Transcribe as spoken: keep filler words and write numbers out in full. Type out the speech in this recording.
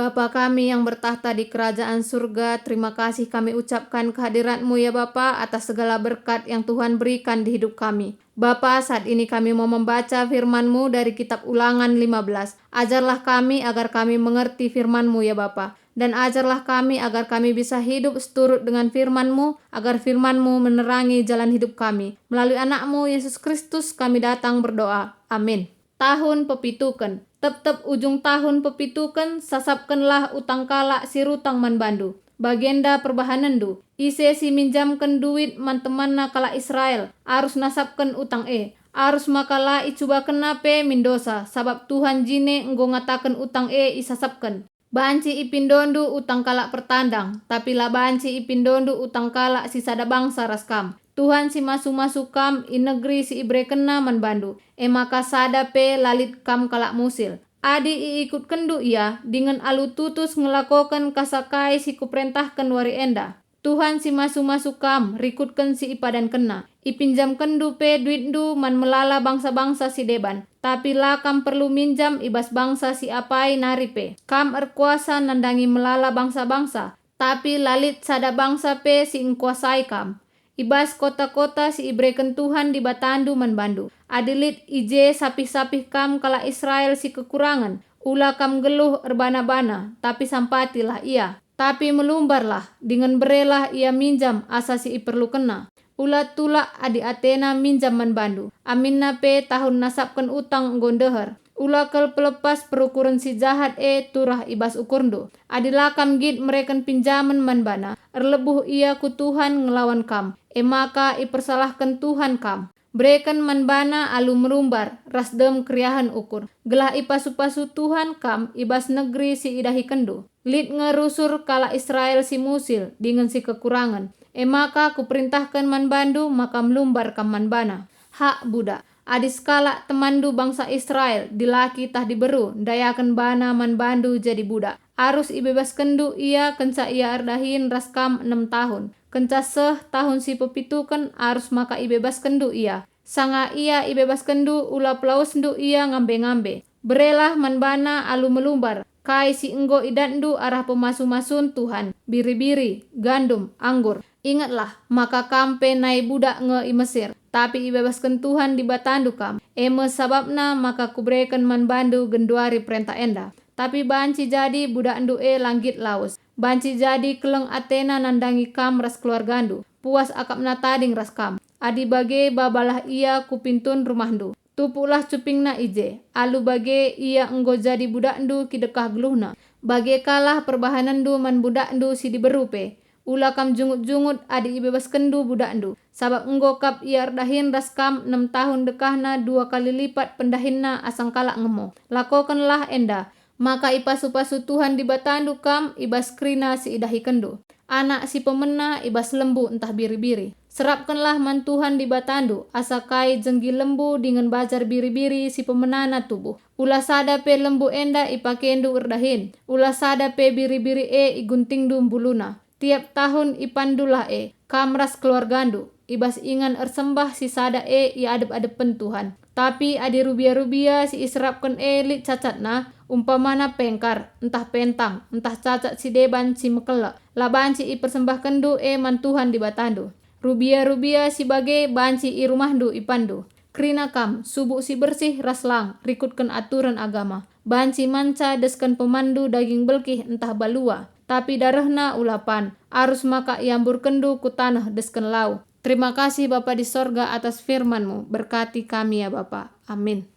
Bapa kami yang bertakhta di kerajaan surga, terima kasih kami ucapkan kehadirat-Mu, ya Bapa, atas segala berkat yang Tuhan berikan di hidup kami. Bapa, saat ini kami mau membaca firman-Mu dari kitab Ulangan lima belas. Ajarlah kami agar kami mengerti firman-Mu, ya Bapa. Dan ajarlah kami agar kami bisa hidup seturut dengan firman-Mu, agar firman-Mu menerangi jalan hidup kami. Melalui Anak-Mu, Yesus Kristus, kami datang berdoa. Amin. Tahun pepituken. Tep-tep ujung tahun pepituken, sasapkenlah utang kalak si rutang man bandu. Bagenda perbahanenndu. Ise si minjamken duit man temanna kalak Israel, arus nasapken utang e. Arus maka la icubakenna pe min dosa, sabap Tuhan jine enggo ngataken utang e isasapken. Banci ipindondu utang kalak pertandang, tapi la banci ipindondu utang kalak si sada bangsa ras kam. Tuhan si masu-masu kam i negeri si iberekenNa man bandu, e maka sada pe la lit kam kalak musil. Adi iikutkenndu Ia, dingen alu tutus ngelakoken kasa kai si kuperentahken wari enda, Tuhan si masu-masu kam rikutken si ipadankenNa. Ipinjamkenndu pe duitndu man melala bangsa-bangsa si deban, tapi la kam perlu minjam i bas bangsa si apai nari pe. Kam erkuasa nandangi melala bangsa-bangsa, tapi la lit sada bangsa pe si engkuasai kam. I bas kota-kota si ibereken Tuhan Dibatandu man bandu, adi lit i je sapih-sapih kam kalak Israel si kekurangen, ula kam nggeluh erbana-bana, tapi sampatilah ia. Tapi melumbarlah, dingen berelah ia minjam asa si iperlukenna. Ula tulak adi atena minjam man bandu, aminna pe tahun nasapken utang enggo ndeher. Ula kal pelepas perukuren si jahat e turah i bas ukurndu. Adi la kam nggit mereken pinjamen man bana, erlebuh ia ku Tuhan ngelawan kam, e maka ipersalahken Tuhan kam. Bereken man bana alu melumbar ras dem keriahen ukur, gelah ipasu-pasu Tuhan kam i bas negeri si idahikenndu. Lit nge rusur kalak Israel si musil dingen si kekurangen, e maka kuperentahken man bandu maka melumbar kam man bana. Hak budak. Adi sekalak temanndu bangsa Israel, dilaki tah diberu, ndayaken bana man bandu jadi budak, arus ibebaskenndu ia kenca ia erdahin ras kam enem tahun. Kenca seh tahun si pepituken, arus maka ibebaskenndu ia. Sanga ia ibebaskenndu, ula pelawesndu ia ngambe-ngambe. Berelah man bana alu melumbar kai si enggo idatndu arah pemasu-masun Tuhan, biri-biri, gandum, anggur. Ingetlah maka kam pe nai budak nge i Mesir, tapi ibebasken Tuhan Dibatandu kam. E me sabapna maka kubereken man bandu genduari perentah enda. Tapi banci jadi budakndu e la nggit lawes. Banci jadi keleng atena nandangi kam ras keluargandu. Puas akapna tading ras kam. Adi bage, babalah ia ku pintun rumahndu. Tupuklah cupingna i je. Alu bage ia enggo jadi budakndu kidekah geluhna. Bage kalah perbahanenndu man budakndu si diberu pe. Ula kam jungut-jungut adi ibebaskenndu budakndu, sabap enggo kap ia erdahin ras kam enem tahun dekahna dua kali lipat pendahinna asangkalak ngemo. Lakokenlah enda, maka ipasu-pasu Tuhan Dibatandu kam i bas kerina si idahikenndu. Anak si pemena i bas lembu ntah biri-biri. Serapkenlah man Tuhan Dibatandu asa kai jenggi lembu dingen bajar biri-biri si pemenana tubuh. Ula sada pe lembu enda ipakendu erdahin, ula sada pe biri-biri e iguntingndu mbuluna. Tiap tahun ipandulah e, kam ras keluargandu, i bas ingan ersembah si sada e i adep-adepen Tuhan. Tapi adi rubia-rubia si iserapken e lit cacatna, umpamana pengkar, ntah pentang, ntah cacat si deban si mekelek, la banci ipersembahkenndu e man Tuhan Dibatandu. Rubia-rubia si bage banci i rumahndu ipanndu. Kerina kam, subuk si bersih ras lang, rikutken aturen agama. Banci manca desken pemanndu daging belkih ntah balua, tapi darehna ula pan, arus maka iamburkenndu ku taneh desken lau. Terima kasih Bapa di sorga atas firman-Mu, berkati kami ya Bapa. Amin.